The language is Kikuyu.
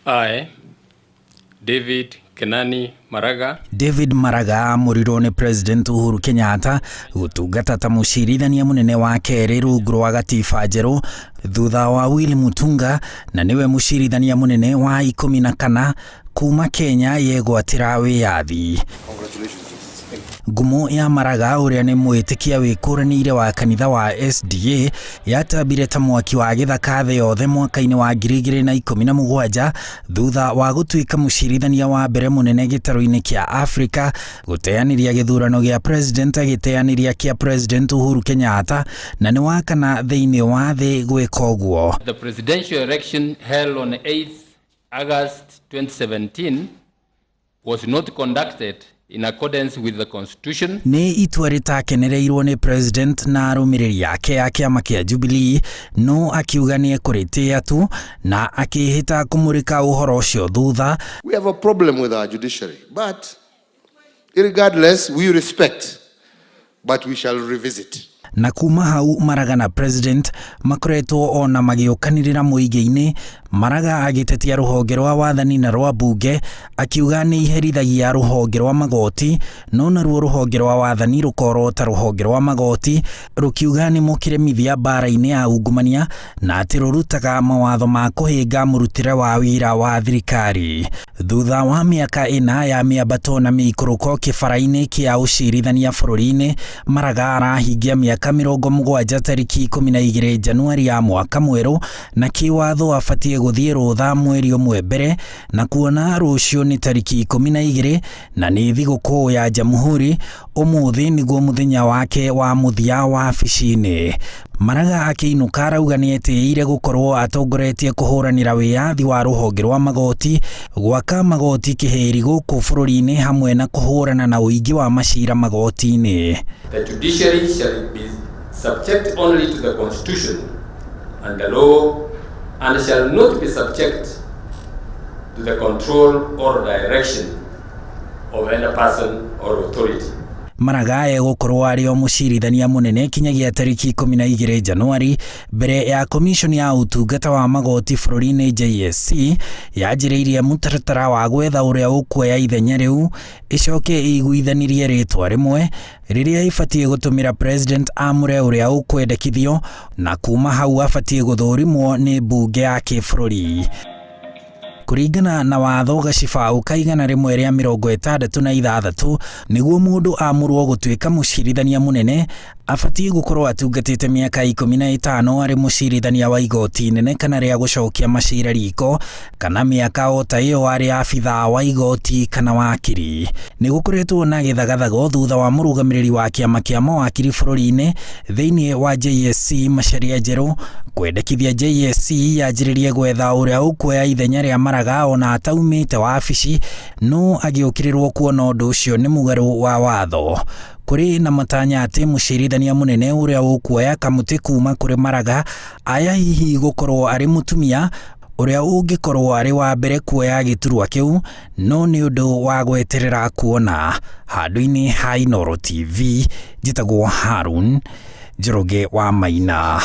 I, David Kenani Maraga. David Maraga amũrirwo nĩ President Uhuru Kenyatta gũtungata ta mũcirithania mũnene wa kerĩ rungu rwa gatiba njerũ thutha wa Willy Mutunga, na nĩwe mũcirithania mũnene wa 14 kuma Kenya yegwatĩra wĩyathi. Ngumo ya Maraga, ũrĩa nĩ mwĩtĩkia wĩkũranĩire wa kanitha wa SDA, yatambire ta mwaki wa gĩthaka thĩ yothe mwaka-inĩ wa 2017 thutha wa gũtuĩka mũcirithania wa mbere mũnene gĩtarũ-inĩ kĩa Afrika gũteanĩria gĩthurano gĩa president, agĩteanĩria kĩa President Uhuru Kenyatta, na nĩ wa kana thĩinĩ wa thĩ gwĩka ũguo. The presidential election held on 8th August 2017 was not conducted in accordance with the Constitution. Nĩ itua rĩtakenereirwo nĩ president na arũmĩrĩri ake a kĩama kĩa Jubilee, no akiuga nĩ ekũrĩtĩĩa tu na akĩhĩta kũmũrĩka ũhoro ũcio thutha. We have a problem with our judiciary, but regardless, we respect, but we shall revisit. Na kuma hau Maraga na president makoretwo ona magĩũkanĩrĩra mũingĩ-inĩ, Maraga agĩtetia rũhonge rwa wathani na rwa mbunge, akiuga nĩ iherithagia rũhonge rwa magoti, no naruo rũhonge rwa wathani rũkorota rũhonge rwa magoti rũkiuga nĩ mũkĩremithia mbara-inĩ ya ungumania na atĩ rũrutaga mawatho ma kũhĩnga mũrutĩre wa wĩra wa thirikari. Thutha wa mĩaka 4 ya mĩambato na mĩikũrũko kĩbara-inĩ kĩa ũcirithania bũrũri-inĩ, Maraga arahingia mĩaka 70 tarĩki 12 Januari ya mwaka mwerũ, na kĩwatho abatiĩ gũthiĩ rũtha mweri ũmwe mbere, na kuona rũciũ nĩ tarĩki 12 na nĩ thigũkũ ya Jamhuri, ũmũthĩ nĩguo mũthenya wake wa mũthia wabici-inĩ. Maraga akĩinũka arauga nĩ etĩĩire gũkorwo atongoretie kũhũranĩra wĩyathi wa rũhonge rwa magoti, gwaka magoti kĩhĩri gũkũ bũrũri-inĩ, hamwe na kũhũrana na ũingĩ wa macira magoti-inĩ. The judiciary shall be subject only to the Constitution and the law and shall not be subject to the control or direction of any person or authority. Maraga egũkorwo arĩ o mũcirithania mũnene kinyagia tarĩki 12 Januari, mbere ya Commission ya ũtungata wa magoti bũrũri-inĩ JSC yanjĩrĩirie mũtaratara wa gwetha ũrĩa ũkuoya ithenya rĩu, ĩcoke ĩiguithanirie rĩtwa rĩmwe rĩrĩa ĩbatiĩ gũtũmĩra president amũre ũrĩa ũkwendekithio, na kuma hau abatiĩ gũthũrimwo nĩ mbunge ya kĩbũrũri. Kũringana na watho gacibaũ ka 166, nĩguo mũndũ amũrwo gũtuĩka mũcirithania mũnene abatiĩ gũkorwo atungatĩte mĩaka 15 arĩ mũcirithania wa igoti nene kana rĩa gũcokia macira riko, kana mĩaka o ta ĩyo arĩ abithaa wa igoti kana wakiri. Nĩ gũkoretwo na gĩthagathago thutha wa mũrũgamĩrĩri wa kĩama kĩa mawakiri bũrũri-inĩ thĩinĩ wa JSC Macharia Njerũ kwendekithia JSC yanjĩrĩrie gwetha ũrĩa ũkuoya ithenya rĩa Maraga ona ataumĩte wabici, no agĩũkĩrĩrwo kuona ũndũ ũcio nĩ mũgarũ wa watho. Kũrĩ na matanya atĩ mũcirithania mũnene ũrĩa ũkuoya kamũtĩ kuma kũrĩ Maraga aya hihi gũkorwo arĩ mũtumia ũrĩa ũngĩkorwo arĩ wa mbere kuoya gĩturwa kĩu, no nĩ ũndũ wa gweterera kuona. Handũ-inĩ ha Inooro TV, njĩtagwo Harun Njoroge wa Maina.